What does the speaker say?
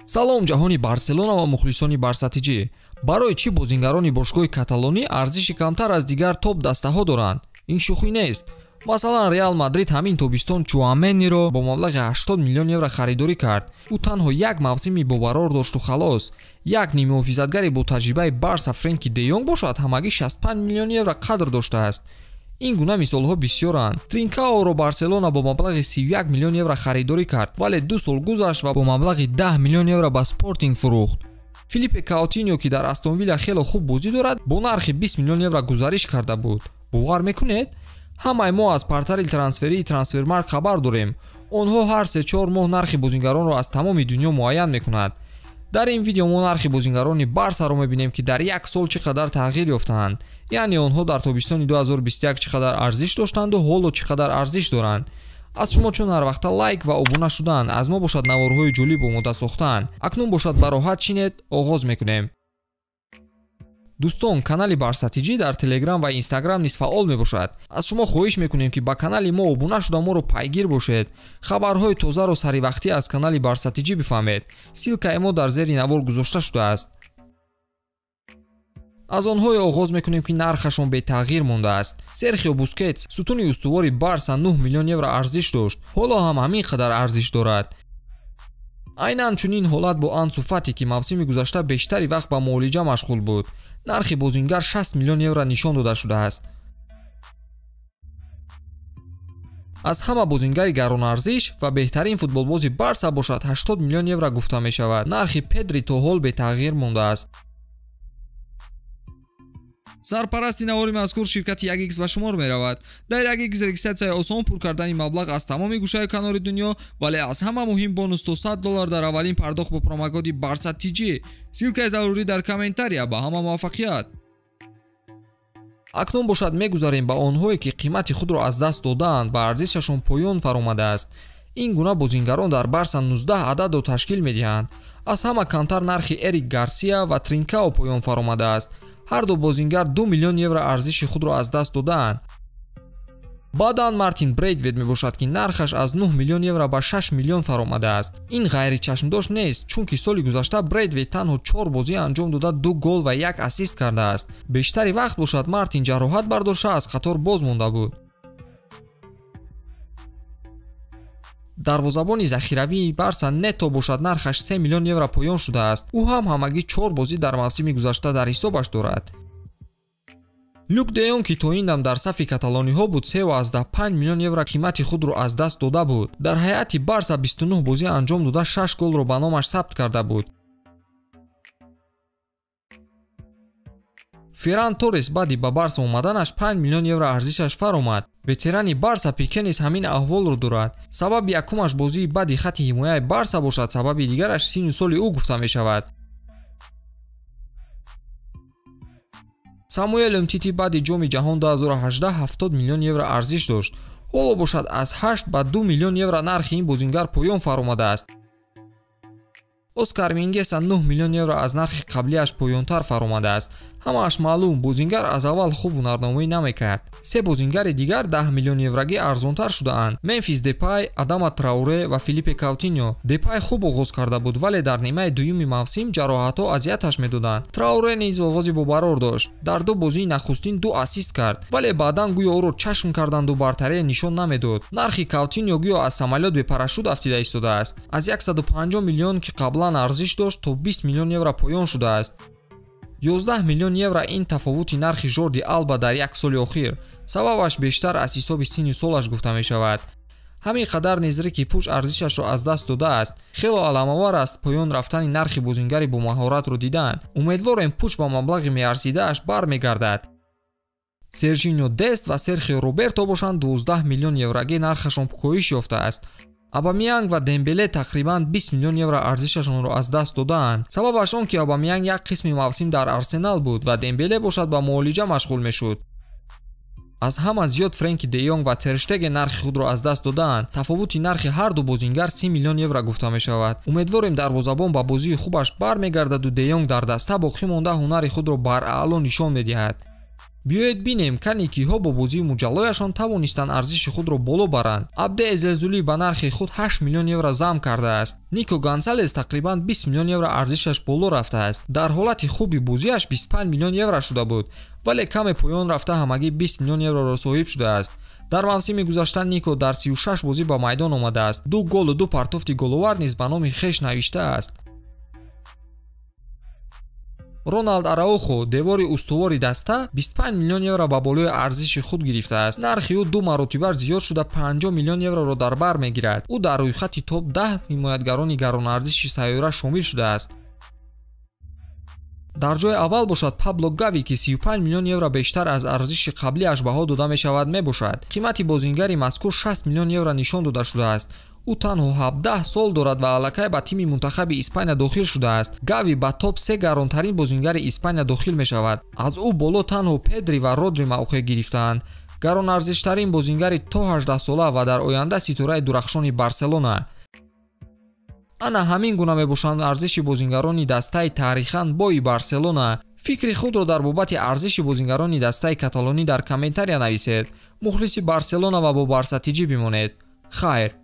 Салом ҷаҳони Барселона ва мухлисони Барсатиҷӣ. Барои чӣ бозингарони бошгоҳи каталонӣ арзиши камтар аз дигар топ дастаҳо доранд? Ин шӯхӣ нест. Масалан, Реал Мадрид ҳамин тобистон Чуамениро бо маблағи 80 миллион евро харидорӣ кард. Ӯ танҳо як мавсими бобарор дошту халос. Як нимҳофизатгари бо таҷрибаи Барса Френки де Йонг бошад, ҳамагӣ 65 миллион евро қадр доштааст. Ин гуна мисолҳо бисёранд. Тринкаоро Барселона бо маблағи 31 миллион евро харидорӣ кард, вале 2 сол гузашт ва бо маблағи 10 миллион евро ба Спортинг фурӯхт. Филиппе Каутиньо, ки дар Астон Вилла хеле хуб бозӣ дорад, бо нархи 20 миллион евро гузариш карда буд. Бовар мекунед? Ҳамаи мо аз портали трансферии Трансфермаркт хабар дорем. Онҳо ҳар 3-4 моҳ нархи бозингаронро аз тамоми дунё муайян мекунад. Дар ин видео мо нархи бозингарони Барсаро мебинем, ки дар як сол чӣ қадар тағйир ёфтаанд. Яъне онҳо дар тобистони 2021 чӣ қадар арзиш доштанду ҳоло чӣ қадар арзиш доранд. Аз шумо чун ҳар вақта лайк ва обуна шудан, аз мо бошад наворҳои ҷолиб омода сохтан. Акнун бошад ба роҳат чинед, оғоз мекунем. Дӯстон, канали Барсатиҷӣ дар Телеграм ва Инстаграм низ фаъол мебошад. Аз шумо хоҳиш мекунем, ки ба канали мо обуна шуда моро пайгир бошед. Хабарҳои тозаро саривақтӣ аз канали Барсатиҷӣ бифаҳмед. Ссилкаи мо дар зери навор гузошта шудааст. Аз онҳое оғоз мекунем, ки нархашон бетағйир мондааст. Серхио Бускетс, сутуни устувори Барса, 9 миллион евро арзиш дошт. Ҳоло ҳам ҳамин қадар арзиш дорад. Айнан чунин ҳолат бо Ансу Фати, ки мавсими гузашта бештари вақт ба муолиҷа машғул буд. Нархи бозингар 60 миллион евро нишон дода шудааст. Аз ҳама бозингари гаронарзиш ва беҳтарин футболбози Барса бошад 80 миллион евро гуфта мешавад. Нархи Педри то ҳол бетағйир мондааст. Сарпарасти навори мазкур ширкати 1x ба шумор меравад. Дар 1x регистратсияи осон, пур кардани маблағ аз тамоми гӯшаю канори дунё, вале аз ҳама муҳим бонус то $100 дар аввалин пардохт бо промокоди BARSATG. Ссилкаи зарурӣ дар комментария. Ба ҳама муваффақият. Акнун бошад мегузарем ба онҳое, ки қимати худро аз даст додаанд ва арзишашон поён фаромадааст. Ин гуна бозингарон дар Барса 19 ададро ташкил медиҳанд. Аз ҳама камтар нархи Эрик Гарсия ва Тринкао поён фаромадааст. Ҳар ду бозингар 2 миллион евро арзиши худро аз даст додаанд. Баъдан Мартин Брейтвейт мебошад, ки нархаш аз 9 миллион евро ба 6 миллион фаромадааст. Ин ғайричашмдошт нест, чунки соли гузашта Брейтвейт танҳо 4 бозӣ анҷом дода 2 гол ва 1 ассист кардааст. Бештари вақт бошад Мартин ҷароҳат бардошта аз қатор боз монда буд. Дарвозабони захиравии Барса Нето бошад нархаш 3 миллион евро поён шудааст. Ӯ ҳам ҳамагӣ 4 бозӣ дар мавсими гузашта дар ҳисобаш дорад. Люк де Йонг, ки то ин дам дар сафи каталониҳо буд, 3,5 миллион евро қимати худро аз даст дода буд. Дар ҳайати Барса 29 бозӣ анҷом дода 6 голро ба номаш сабт карда буд. Ферран Торрес баъди ба Барса омаданаш 5 миллион евро арзишаш фаромад. Ветерани Барса Пике низ ҳамин аҳволро дорад. Сабаби якумаш бозии баъди хати ҳимояи Барса бошад, сабаби дигараш синну соли ӯ гуфта мешавад. Самуэл Умтити баъди ҷоми ҷаҳон 2018 70 миллион евро арзиш дошт. Ҳоло бошад аз 8 ба 2 миллион евро нархи ин бозингар поён фаромадааст. Оскар Мингеса 9 миллион евро аз нархи қаблиаш поёнтар фаромадааст. Ҳамааш маълум, бозингар аз аввал хуб ҳунарнамоӣ намекард. Се бозингари дигар 10 миллион еврогӣ арзонтар шудаанд. Мемфис Депай, Адама Трауре ва Филиппе Каутиньо. Депай хуб оғоз карда буд, вале дар нимаи дуюми мавсим ҷароҳатҳо азияташ медоданд. Трауре низ оғози бобарор дошт. Дар ду бозии нахустин 2 ассист кард, вале баъдан гӯё ӯро чашм карданду бартария нишон намедод. Нархи Каутиньо гӯё аз самолёт бепарашют афтида истодааст. Аз 150 миллион, ки қаблан арзиш дошт, то 20 миллион евро поён шудааст. 11 миллион евро ин тафовути нархи Жорди Алба дар як соли охир. Сабабаш бештар аз ҳисоби синну солаш гуфта мешавад. Ҳамин қадар низ Рики Пуч арзишашро аз даст додааст. Хело аламовар аст поён рафтани нархи бозингари бомаҳоратро дидан. Умедворем Пуч ба маблағи меарзидааш бармегардад. Сержиньо Дест ва Серхио Роберто бошанд 12 миллион еврогӣ нархашон коҳиш ёфтааст. Абамиянг ва Дембеле тақрибан 20 миллион евро арзишашонро аз даст додаанд. Сабабаш он, ки Абамиянг як қисми мавсим дар Арсенал буд ва Дембеле бошад ба муолиҷа машғул мешуд. Аз ҳама зиёд Френки де Йонг ва Терштеген нархи худро аз даст додаанд. Тафовути нархи ҳар ду бозингар 30 миллион евро гуфта мешавад. Умедворем дарвозабон ба бозии хубаш бармегардаду де Йонг дар даста боқӣ монда ҳунари худро бараъло нишон медиҳад. Биёед бинем, кани киҳо бо бозии муҷаллояшон тавонистанд арзиши худро боло баранд. Абде Эзелзулӣ ба нархи худ 8 миллион евро зам кардааст. Нико Гонсалес тақрибан 20 миллион евро арзишаш боло рафтааст. Дар ҳолати хуби бозиаш 25 миллион евро шуда буд, вале каме поён рафта ҳамагӣ 20 миллион евроро соҳиб шудааст. Дар мавсими гузашта Нико дар 36 бозӣ ба майдон омадааст. 2 голу 2 партофти головар низ ба номи хеш навиштааст. Роналд Араухо, девори устувори даста, 25 миллион евро ба болои арзиши худ гирифтааст. Нархи ӯ 2 маротиба зиёд шуда 50 миллион евроро дар бар мегирад. Ӯ дар рӯйхати топ 10 ҳимоятгарони гаронарзиши сайёра шомил шудааст. Дар ҷои аввал бошад Пабло Гави, ки 35 миллион евро бештар аз арзиши қаблиаш баҳо дода мешавад мебошад. Қимати бозингари мазкур 60 миллион евро нишон дода шудааст. Ӯ танҳо 17 сол дорад ва аллакай ба тими мунтахаби Испания дохил шудааст. Гави ба топ 3 гаронтарин бозингари Испания дохил мешавад. Аз ӯ боло танҳо Педри ва Родри мавқеъ гирифтаанд. Гаронарзиштарин бозингари то 18 сола ва дар оянда ситораи дурахшони Барселона. Ана ҳамин гуна мебошанд арзиши бозингарони дастаи таърихан бои Барселона. Фикри худро дар бобати арзиши бозингарони дастаи каталонӣ дар комментария нависед. Мухлиси Барселона ва бо Барса ТЖ бимонед. Хайр.